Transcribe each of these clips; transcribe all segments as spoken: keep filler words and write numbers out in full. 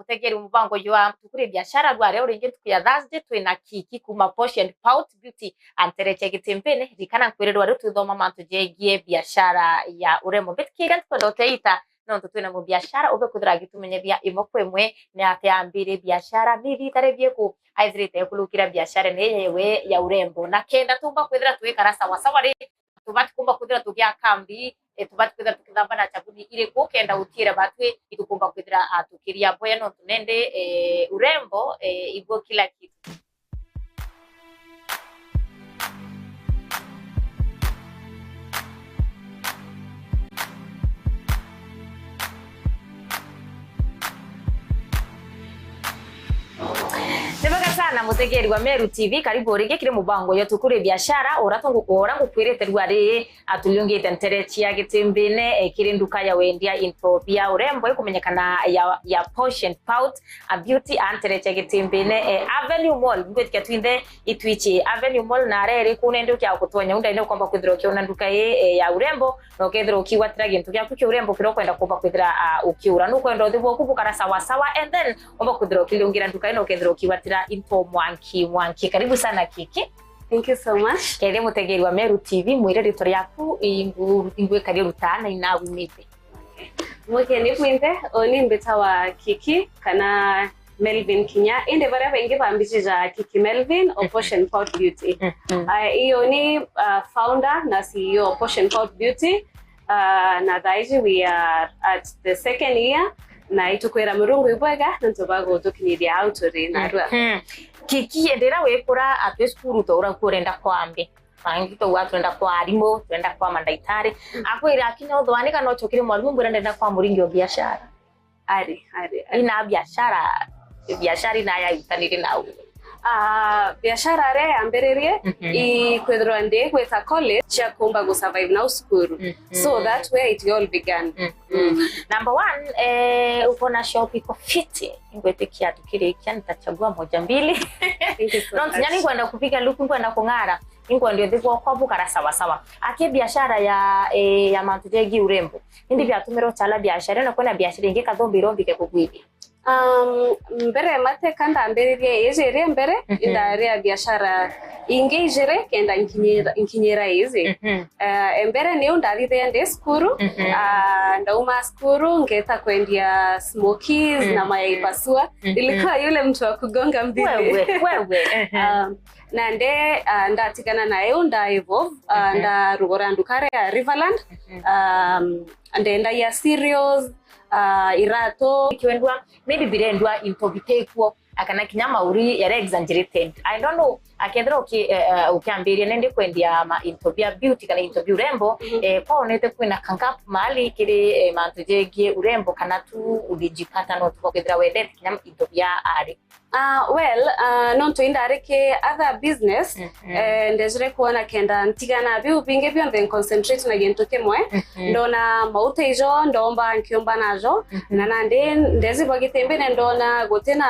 mutegeri mubango jwa Ntuku ri Biashara, rwaria uringi ntuku ya Thursday, twina Kiki kuma Posh and Pout Beauty antereche Gitimbini. Ririkana nkwire rwaria twithoma mantu jegie biashara ya urembo. Mbitikiria ntikwenda uteita, nontu twina mubiashara ube kwithira agitumenyethia imwe kwa imwe ni atia ambire biashara, ni thitare bieku aithirite ekulukira biashara ni yewe ya urembo. Na kenda tumba kwithira twikara sawasawa ri, tubati kumba kwithira tugia kambi, eh, tubati kwithira tukithamba na chabuni iriku, kenda utiira batwi itukumba kwithira, ah, tukiria boya, nontu nende, eh, urembo, eh, iguo kila kitu. Ni bwega sana, mutegeri wa Meru T V, karibu uringi kiri mubango jwa Ntuku ri Biashara, ura tungu-, ura ngukwirite rwaria aturiungite ntere cia Gitimbini, eh, kiri nduka ya wendia into bia urembo ikumenyekana ya, ya Posh and Pout, a beauty a ntere cia Gitimbini, eh, Avenue Mall. Ngwitikia twinthe itwichi Avenue Mall, na aria iri kuu nende ukia gutonya unda ine ukomba kwithirwa ukiona nduka ii, eh, ya urembo, na ukethirwa ukigwatira gintu giaku kia urembo kiria ukwenda kumba kwithira, ah, ukiura. Nukwenda uthi bwaku bukara sawasawa, and then umba kwithirwa ukiliungira nduka ino ukethirwa ukigwatira into mwanki mwanki. Karibu sana Kiki. Thank you so much. Kethia mutegeri wa Meru T V, mwire ritwa riaku, ingu-, ingwikaria rutaa na inaumite. Mukeni bwinthe, uni mbitawa Kiki kana Melvin Kinya, indi baria baingi bambijija Kiki Melvin o Posh and Pout Beauty. Mhm. Ah, iyo ni, ah, founder na C E O o Posh and Pout Beauty. Ah, na thaiji we are at the second year, na itukwira Murungu ibwega nontu bwa gutukinyithia au turi narua. Mhm. Kiki, indi riria wikura atwi cukuru, twaura ku urenda kwa mbi. Bangi twauga twenda kwa arimu, twenda kwa mandaitari. Akwira akinya uthuani kana ucokire mwarimu, mbwira ndenda kwa muringi o biashara. Ari, ari, ari. Ina biashara, biashara ina ya itanire nau. Ah, biashara aria yambiririe, mhm, ikwithirwa ndi gwita college cia kumba gu survive nau cukuru. Mhm. So that where it all began. Mhm. Mm. Number one, eh, uko na shop iko fiti. Ngwitikia tukirikia nitachagua moja mbili. Thank you so much. No ntinya ninkwenda kupiga luku, ninkwenda kung'ara. Ninkwenda uthi gwakwa bukara sawasawa. Aki biashara ya, eh, ya mantu jegi urembo. Indi biatumira uchala biashara, na kwina biashara ingi kathumbi irombike kugwithia? Um, mbere mateka ndambiririe iji iria mbere, mhm, indaria biashara ingi ijiri kenda nkinyira, nkinyira iji. Mhm. Eh, e mbere niu ndathithia ndi cukuru, mhm, ah, ndauma cukuru ngeta kwendia smokies, mhm, na mayai pasua. Mhm. Ilikuwa yule mtu wa kugonga mbili. Wewe, wewe. Mhm. Ah, na nde, ah, ndatigana nayo, nda evolve, ah, mhm, ndarugura nduka ya Riverland. Mhm. Um, ndendagia cereals, ah, iratu. Ikiendwa, maybe birendwa into bitekuo, akana kinya mauri yare exaggerated. I don't know, akethira uki-, eh, eh, ukiambiria nende kwendia ma into bia beauty kana into bia urembo, mhm, eh, kwa onete kwina ka gap mahali kiri, eh, mantu jegie urembo, kana tu ulijipata no tu kwithira wendete kinya into bia ari? Ah, well, ah, nontu indari ki other business, mhm, eh, ndejire kuona kenda ntigana biu bingi bionthe nconcentrate na gintu kimwe. Mhm. Ndona mauta ijo, ndomba nkiumba najo, mhm, na nandi ndejibwa Gitimbini ndona gutina,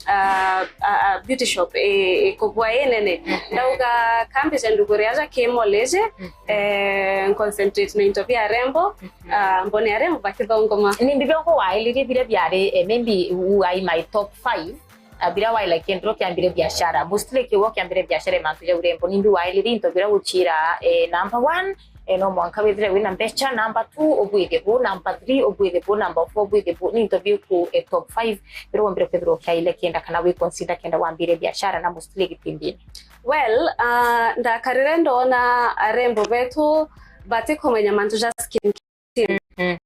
ah, ah, ah, beauty shop i-, ikubwa inene. Mhm. Ndauga kambije ndugure aja ki mall iji, mhm, eh, nconcentrate na into bia arembo, mhm, ah, mbone arembo bakithongoma. Ni mbi biongo wailirie biria biari, eh, maybe u-, ai my top five, ah, biria waile kindu kiambire biashara. Mostly kiugo kiambire biashara mantu ja urembo. Ni mbi wailirie into biria guchira, eh, number one, eh, no mwanka withire wina mbecha, number two, ubwithie bu, number three, ubwithie bu, number four, ubwithie bu. Ni into biku, eh, top five biria wombire kwithirwa ukiaile kenda kana wi consider kenda wambire biashara na mostly Gitimbini? Well, ah, ndakarire ndona arembo betu batikumenya mantu ja skin care. Mm.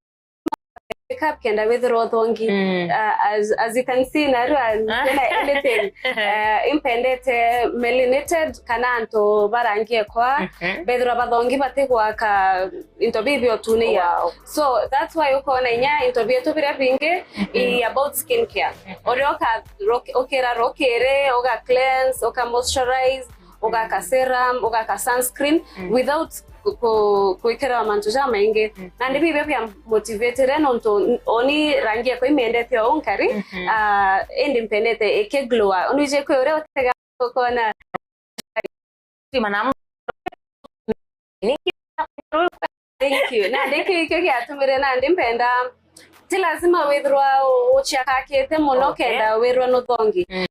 Makeup kenda withirwa uthongi. Mm. Ah, as, as you can see, narua ntina anything. Eh, impendete melanated kana antu barangie kwa, mhm, bethirwa bathongi batigwaka into bibi utunia. Wow. So that's why ukona inya into bietu biria bingi, mhm, i about skin care. Mhm. Uria uka-, ro-, ukira rukiri, uga cleanse, uka moisturize, ugaka serum, ugaka sunscreen, mm, without ku-, ku-, kwikira mantu jamaingi. Mm. Nandi bibio bia motivatire nontu n-, oni rangi yakwa imiendete o nkari, mhm, ah, indi mpendete ikiglowa. Onu ije kwi uria utega ukona Thank you. Nandi kiu, kiu giatumire nandi mpenda Ti lazima withirwa u-, uciakakite muno, okay, kenda withirwa nuthongi. Mm.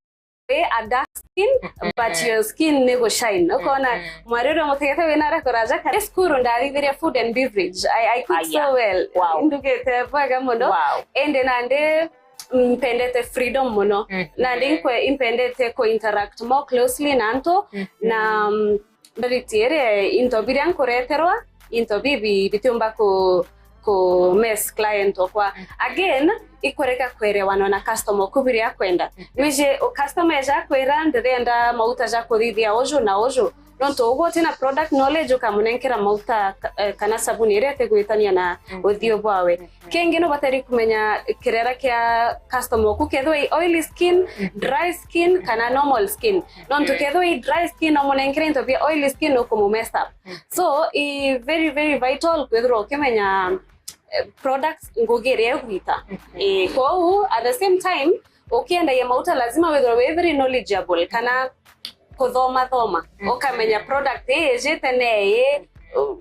Wi a dark skin, mm, but your skin ni gushine. Ukona, mm, mwari uria mutegete wina aria kuraja kare cukuru, ndathithirie food and beverage. I, I cook, aya, so well. Wow. Ndugite bwega muno. Wow. Indi nandi mpendete freedom muno. Mm. Nandi nkwe-, impendete ku interact more closely na antu, mm, na, mm, authority iria into biria nkureterwa, into bibi bitiumba ku, ku mess client okwa. Mm. Again, ikureka kwerewana na customer oku biria akwenda. Mm. Nwiji u customer eja akwira, "Ndirenda mauta ja kuthithia uju na uju." Nontu ugwe utina product knowledge, ukamunenkera mauta ka-, eh, kana sabuni iria itigwitania na, mm, uthiu bwawe. Mm. Kingi, nubatari kumenya kirera kia customer oku, kethirwa i oily skin, mm, dry skin, kana normal skin. Nontu kethirwa i dry skin, umunenkere into bia oily skin, ukumu mess up. Mm. So, i very, very vital kwithirwa ukimenya, eh, products ngugi iria igwita. Mm. Eh, kwou, at the same time, ukiendagia mauta, lazima withirwe wi very knowledgeable, kana kuthoma thoma, mhm, ukamenya product ii ijite ne ii,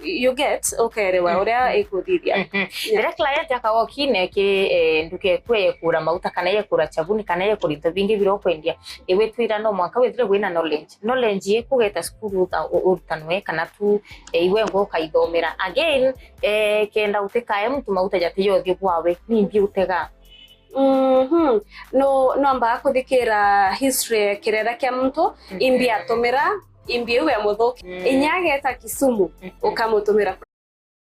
you get, ukerewa, mhm, uria ikuthithia. Mhm. Yeah. Riria client akagokine ki, eh, nduka eku yekura mauta, kana yekura chabuni, kana yekura into bingi biria ukwendia, igwitwira no mwanka withire wina knowledge. Knowledge ikugeta cukuru uta-, u-, urutanwe, kana tu, eh, iwe ngo ukaithomera. Again, eh, kenda utikae muntu mauta jati ya uthiu bwawe, ni mbi utega. Mhm. No, no amba kuthikira history ya kirera kia muntu, mhm, imbi atumira, imbi iu ya muthuki. Mm. Inya ageta Kisumu, mhm, ukamutumira,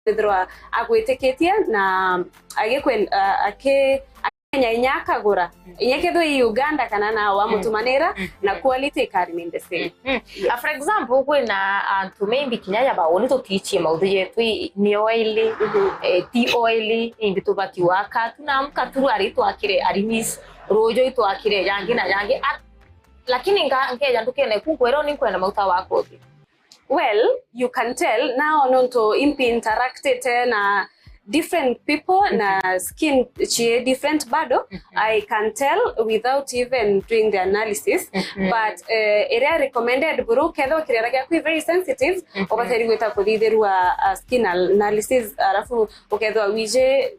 kwithirwa agwitikitie na agikwen-, a-, aki-, akimenya inya akagura. Mhm. Inya kethirwa i Uganda kana na wamutumanira, mhm, na quality ika remain the same. Mm. Yes. Ah, for example, kwina antu maybe kinya ya bauni tutichie mauthu jetu i-, ni oil, mhm, eh, ti oil, imbi tubati waka, tunaamka tu ari twakire, ari miss, ruju itwakire, yangi na yangi. Ah, lakini nga-, nkeja ndukene ku nkwera ni nkwenda mauta waka uthi. Well, you can tell now nontu impi interactite na different people, mhm, na skin chie different bado. Mhm. I can tell without even doing the analysis, mhm, but, eh, iria recommended buru, kethwa kirera giaku i very sensitive, mhm, ubateri gwita kuthithirua, uh, skin al-, analysis, arafu ukethwa wije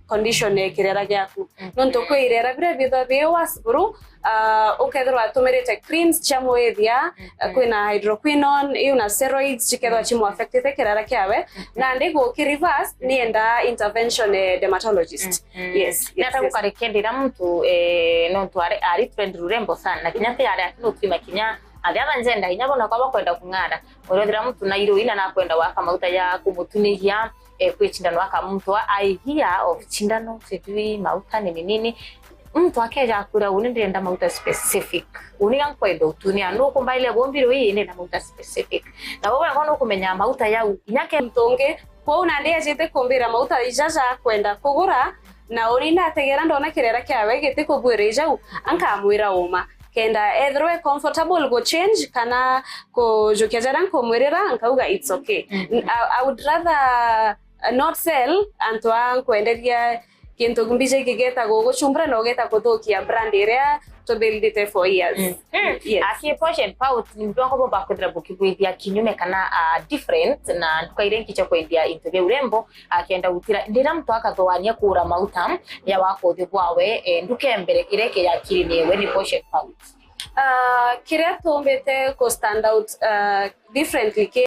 condition ya kirera giaku. Mhm. Nontu kwi irera biria bithwa bi worse buru, uh, ukethirwa atumirite creams cia mwithia, mhm, kwina hydroquinone, iu na steroids, cikethwa, mhm, cimuaffectite kirera kiawe, mhm, nandi guki reverse, nienda intervention, eh, dermatologist. Mhm. Yes, yes, yes. Nata gukari kendi ira muntu, eh, nontu ari, ari trend rurembo sana, na kinya ti ari akino twima kinya athi aba njenda, inya bona kwa bakwenda kung'ara. Urethira muntu na iru ina nakwenda waka mauta ya kumutunigia, eh, kwi cindano aka muntu a, I hear of cindano, sijui mauta nini nini. Muntu akeja akwira, "Uni ndirenda mauta specific. Uni ga nkwenda utunia, nukumbaile bombi rui, ndenda mauta specific." Na wewe ngo nukumenya mauta yau, inya ke muntu ungi. Kwou nandi ejite kumbira mauta ijaja akwenda kugura, na uni ndategera ndona kirera kiawe giti kubwira ijau, ankamwira uma. Kenda ethirwe comfortable gu change kana kujukia jaria nkumwirira, nkauga it's okay. Mhm. I, I would rather not sell antu a nkwenderia kintu mbiji kigeta guguchumbura na ugeta kuthukia brand iria tubuildite for years. Mm. Mm. Yes. Aki Posh and Pout ni mtu wangu bomba kwithira bukigwithia kinyume kana, ah, different na nduka iria ingi cia kwendia into bia urembo, akenda gutira ndira muntu akathoania kura mauta ya wakothi bwawe, eh, nduka mbere ireke ya kiri ni we ni Posh and Pout. Ah, kiria tumbite ku stand out, ah, differently ki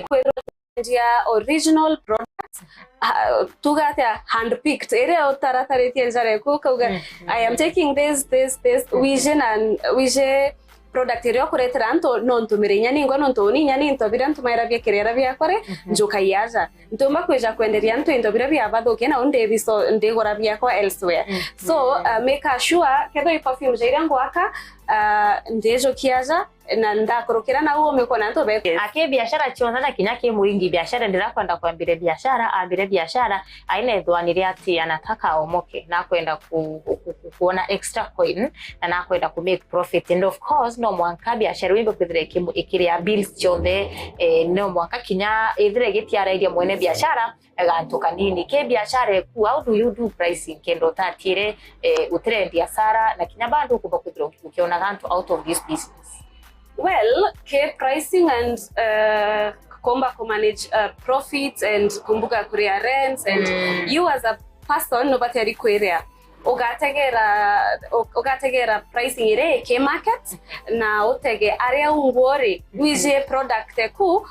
kwithirwa twendia original products, ah, tuga atia, handpicked, iria utarataritie njara eku ukauga, mm, mm, "I am taking this, this, this, mm, wije na wije product iria ukuretera antu no ntumire inya ningwa nontu uni inya ni into biria ntumaira bia kirera biakwa ri, mhm, njuka iaja." Ntiumba kwija kwenderia antu into biria biabathukia na u ndibiso-, ndigura biakwa elsewhere. Mhm. So, uh, make sure kethwa i perfume ja iria ngwaka, uh, ndijukia aja, na ndakurukira na u umikona antu be. Yes. Aki biashara cionthe na kinya ki muingi biashara ndirakwenda kwambire biashara, ambire biashara, aina ithwani ria ati anataka omoke, nakwenda ku-, ku-, ku-, kuona extra coin, na nakwenda ku make profit. And of course, no mwanka biashara wimbe kwithira ikimu-, ikiria bills cionthe, eh, no mwanka kinya ithire igitiarairia mwene biashara, gantu kanini. Ki biashara eku, how do you do pricing? Kenda utatire, eh, utirendia hasara, na kinya bado ukumba kwithira ukiona gantu out of this business. Well, ki pricing and, uh, kumba ku manage, uh, profits and kumbuka kuria rents and, mm, you as a person nubateri kwiria. Ugategera, u-, ugategera pricing iria iki market, na utege aria ungwa uri, wiji product eku, uh,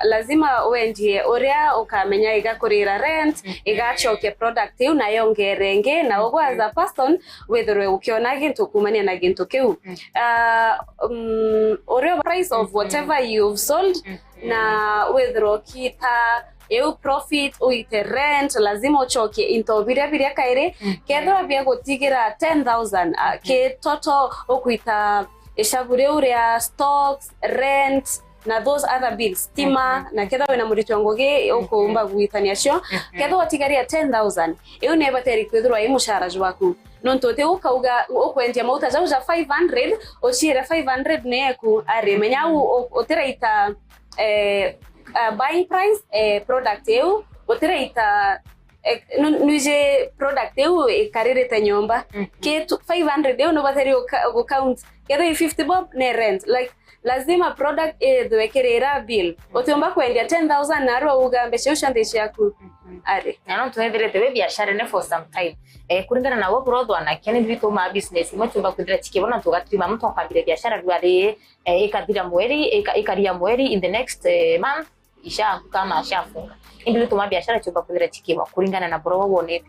lazima wendie uria ukamenya igakurira rent, igacokia product iu na yongere ingi, na ugwe as a person withirwe ukiona gintu kumania na gintu kiu. Uh, um, uria price of whatever you've sold, na withirwe ukiita iu profit, uite rent, lazima ucokie into biria biria kairi. Kethirwa bia gutigira ten thousand, uh, ki total ukuita icabu riu ria stocks, rent, na those other bills, stima, na kethirwa wina muriti wa ngugi ukuumba gwitania cio, kethirwa utigaria ten thousand, iu ni ibateri kwithirwa i mucara jwaku. Nontu uti ukauga ukwendia mauta jau ja five hundred, uciire five hundred ni eku, ari menya u-, u-, utiraita, eh, uh, buying price, eh, product iu, utiraita, eh, nu-, nwiji product iu ikaririte nyomba. Ki tu-, five hundred iu nubateri uka-, gu count. Kethirwa i fifty bob ni rent. Like, lazima product ithwe kirira bill. Utiumba kwendia ten thousand na arua uga mbeca iu cionthe i ciaku. Ari. Na no twethirite wi biacara-ini for some time. Eh, kuringana na we burothwa na kene, nituma business imwe ciumba kwithira cikiwa, nontu ugatirima muntu akwambire biacara riu ari, eh, ikathira mweri, ika-, ikaria mweri, in the next, eh, month, isha kama ashafunga. Indi nituma biacara ciumba kwithira cikiwa kuringana na buria we wonete.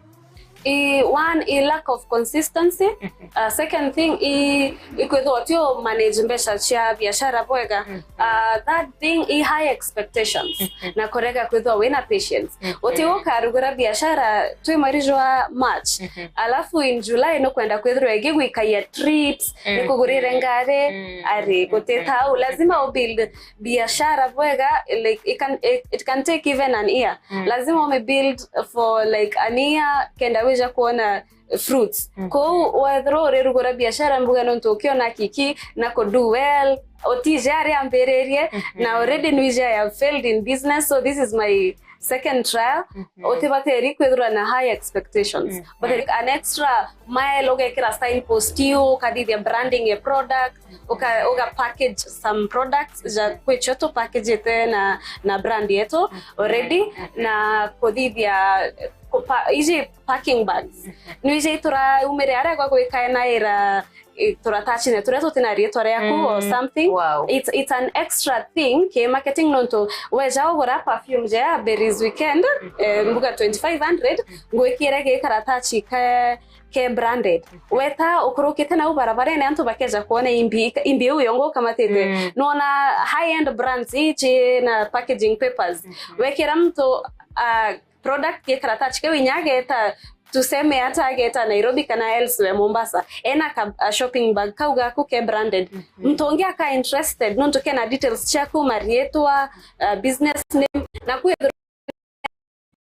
I, one, i lack of consistency. Uh, second thing, i, i kwithirwa utio manage mbeca cia biashara bwega. Uh, third thing, i high expectations. Na kurega kwithirwa wina patience. Uti ukarugura biashara twi mweri jwa March. Alafu in July nukwenda kwithirwa ingi gwikaia trips, nikugurire ngari, ari gutita au. Lazima ubuild biashara bwega, like, it can, it, it can take even an year. Lazima ume build for, like, an year kenda wija kuona fruits. Kou wethirwa urirugura biashara mbuga nontu ukiona kiki na ku do well, utije ari ambiririe, na already nwije I have failed in business, so this is my second trial. Utibateri kwithirwa na high expectations. But, like, an extra mile, ugekira signpost iu, ukathithia branding ya product, uka, uka package some products ja kwicio tu package ite na, na brand yetu already, na kuthithia kupa-, iji packing bags. Nwiji turaumire aria gwa gwikaenaira, eh, turatachine turia tutina riitwa riaku or something. Wow. It's, it's an extra thing ki marketing nontu weja ugura perfume ja Berries Weekend, eh, mbuga twenty-five hundred, ngwikire gi karatachi ke ke branded. Weta ukurukite nau barabarene, antu bakeja kuona imbi, imbi iu yongo ukamatite. Nona high end brands iji na packaging papers. Wekira muntu, ah, product gi karatachi keu inya ageta, tuseme ata ageta Nairobi kana elsewhere, Mombasa, ena ka, ah, shopping bag kau gaku ke branded. Muntu ungi aka interested nontu kena details ciaku, marietwa, ah, business name, na kwithirwa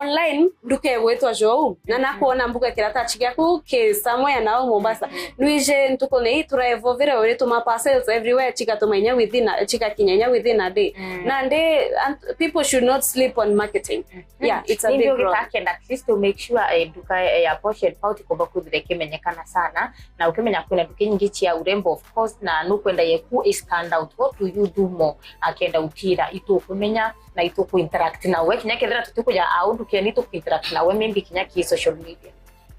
online nduka igwitwa Jou, na nakwona mbuga kiratachi giaku ki somewhere nao Mombasa. Nwije ntuku ni turaevovire urituma parcels everywhere, chigatuma inya within a, chigakinya inya within a day. Nandi, and people should not sleep on marketing. Yeah, it's a big role. Ugita kenda at least to make sure, eh, nduka, eh, ya Posh and Pout ikomba kwithira ikimenyekana sana, na ukimenya kwina nduka inyingi cia urembo, of course, na nukwenda yeku i stand out. What do you do more? Akenda utira itukumenya na ituku interact nawe, kinya kethira tutikuja au ndukeni, ituku interact nawe maybe kinya ki social media.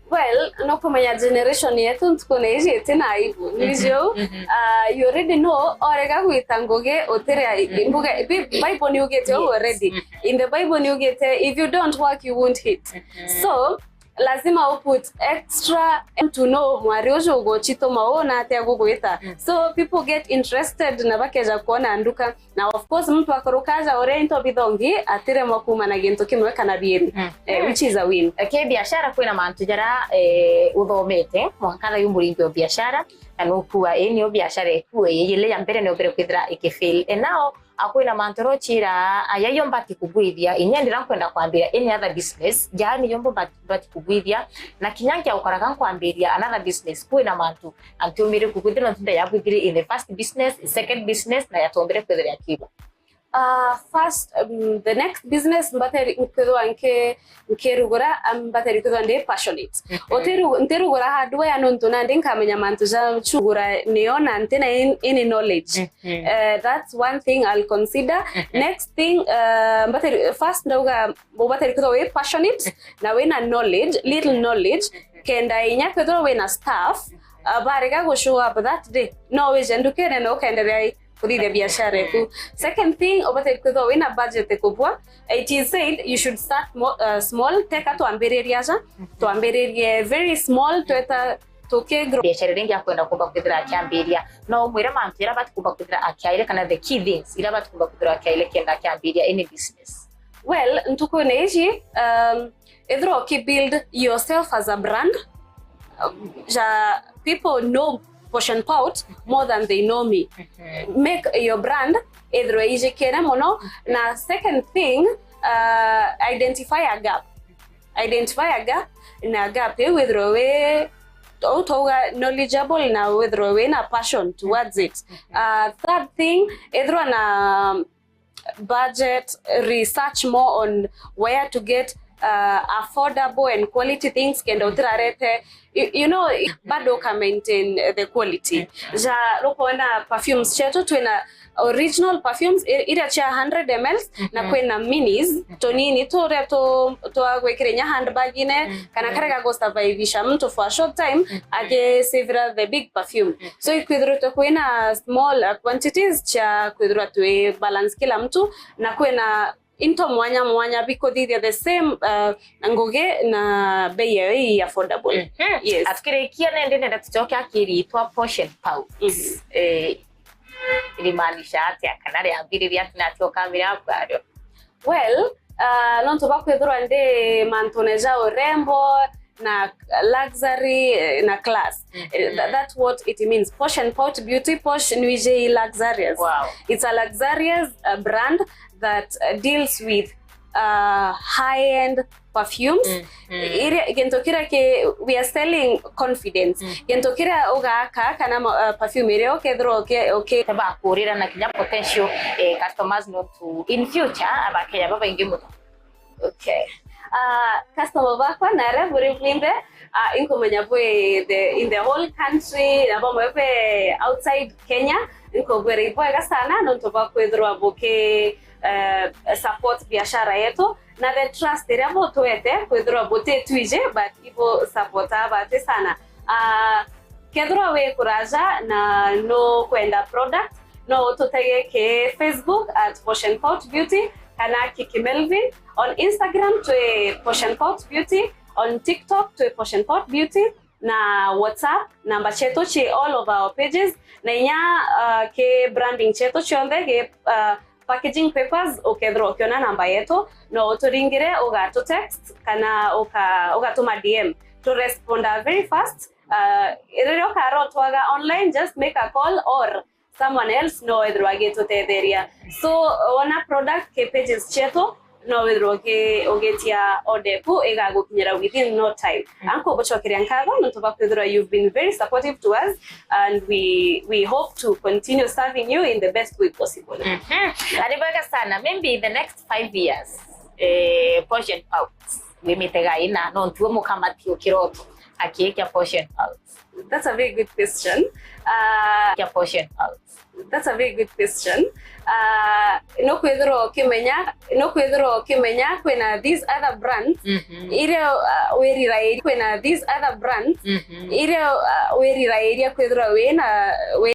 Well, no kumenya generation yetu ntuku na iji itina aibu. Niju, uh, you already know, orega gwita ngugi utire mbuga, Bi-, Bible ni ugite u already. In the Bible ni ugite, if you don't work, you won't eat. So, lazima u put extra to know mwari uju uguchituma u na atia gugwita. So people get interested na bakeja kuona nduka. Na of course, muntu akurukaja uria into bithongi, atiremwa kuuma na gintu kimwe kana biiri, eh, which is a win. Eh, ki biashara kwina mantu jaria, eh, uthomete, mwanka thayu muringi wa biashara, na nukua, ii niyo biashara eku, ii ile ya mbere niyo mbere kwithira ikifail. And now, akwina mantu rochira, aya iyo mbati kugwithia, inya ndira nkwenda kwambira any other business, jaani iyo mbo mbati, mbati kugwithia, na kinya nkia ukoraga nkwambiria another business, kwina mantu, antiumire kugwithia, no ntinda yabwithire in the first business, second business, na yatombire kwithira yakiba. Uh, first, um, the next business mbateri kwithwa nke nkirugura, um, mbateri kwithwa ndi passionate. Utiru-, ntirugura hardware nontu nandi nkamenya mantu ja chugura niyo na ntina in, in knowledge. Uh, that's one thing I'll consider. Next thing, uh, mbateri, first ndauga ubateri kwithwa wi passionate na wina knowledge, little knowledge, kenda inya kwithwa wina staff, uh, barega gu show up that day, no wije ndukene na ukenderea kuthithia biashara eku. Second thing, ubate kwithwa wina budget kubwa. It is said you should start mo-, uh, small, teka twambiririe aja, twambiririe very small, tweta tukigrow. Biashara ringi akwenda kumba kwithira akiambiria, no umwire mantu ira bati kumba kwithira akiaire, kana the key things ira bati kumba kwithira akiaire kenda akiambiria any business. Well, ntukune ici, um, ethirwa ukibuild yourself as a brand, um, ja people know Posh and Pout more than they know me. Make your brand ethirwe ijikene mono. Na second thing, uh, identify a gap. Identify a gap, na gap iu withirwe wi, tou twauga, knowledgeable na withirwe wina passion towards it. Uh, third thing, ethirwa na budget, research more on where to get, uh, affordable and quality things, kenda utirarete, you, you know, bado uka maintain the quality. Ja rukwona perfumes chetu, twina original perfumes i-, iria cia hundred M Ls, na kwina minis tunini turia tu-, twa gwikira inya handbag-ine, kana karia gagu survivisha muntu for a short time, agisavira the big perfume. So ikwithiritwe kwina small, uh, quantities cia kwithirwa twi balance kila mtu, na kwina into mwanya mwanya bikuthithia the same, uh, ngugi na bei yayo i affordable. Yes. Atukirikia nende nenda tucoke akiri itwa Posh and Pout. Eh, irimaanisha atia, kana riambiriria atia na atioka mirabu ario? Well, uh, nontu bwa kwithirwa ndi mantune ja urembo na luxury, eh, na class. Eh, tha-, that's what it means. Posh and Pout Beauty, Posh nwiji luxurious. Wow. It's a luxurious, uh, brand that, uh, deals with, uh, high-end perfumes. Iria, gintu kiria ki, we are selling confidence. Gintu kiria ugaka kana ma-, uh, perfume iria ukethirwa uki-, uki- Bakurira na kinya potential, eh, customers nontu in future abakenya babaingi muno. Okay. Uh, customer bakwa na aria buri bwinthe, uh, inkumenya bwi the, in the whole country, na bamwe bwi outside Kenya, inkubwira ibwega sana nontu bwa kwithirwa buki, uh, support biashara yetu, na the trust iria butwete kwithirwa buti twiji, but ibu support abati sana. Uh, kethirwa wi kuraja na nukwenda product, no ututege ki Facebook at Posh and Pout Beauty, kana Kiki Melvin. On Instagram twi Posh and Pout Beauty, on TikTok twi Posh and Pout Beauty, na WhatsApp namba chetu chi all of our pages, na inya, uh, ki branding chetu chionthe, ki, uh, packaging papers, ukethirwa ukiona namba yetu, no uturingire, ugatu text, kana uka-, ugatuma D M. Tu responda very fast. Uh, riria ukarotwaga online, just make a call or someone else no ethirwa agitutetheria. So, wona product ki pages chetu, no withirwa ugi-, ugitia order eku igagukinyira within no time. Anko gucokeria nkatho nontu bwa kwithirwa you've been very supportive to us, and we, we hope to continue serving you in the best way possible. Mhm. Ari bwega sana. Maybe in the next five years, eh, Posh and Pout wimitega ina, nontu we mukamati ukiroto akiikia Posh and Pout. That's a very good question. Uh, kia Posh and Pout. That's a very good question. Uh, no kwithirwa ukimenya, no kwithirwa ukimenya kwina these other brands, iria, uh, wirirairia, kwina these other brands, iria, uh, wirirairia kwithirwa wina, wi-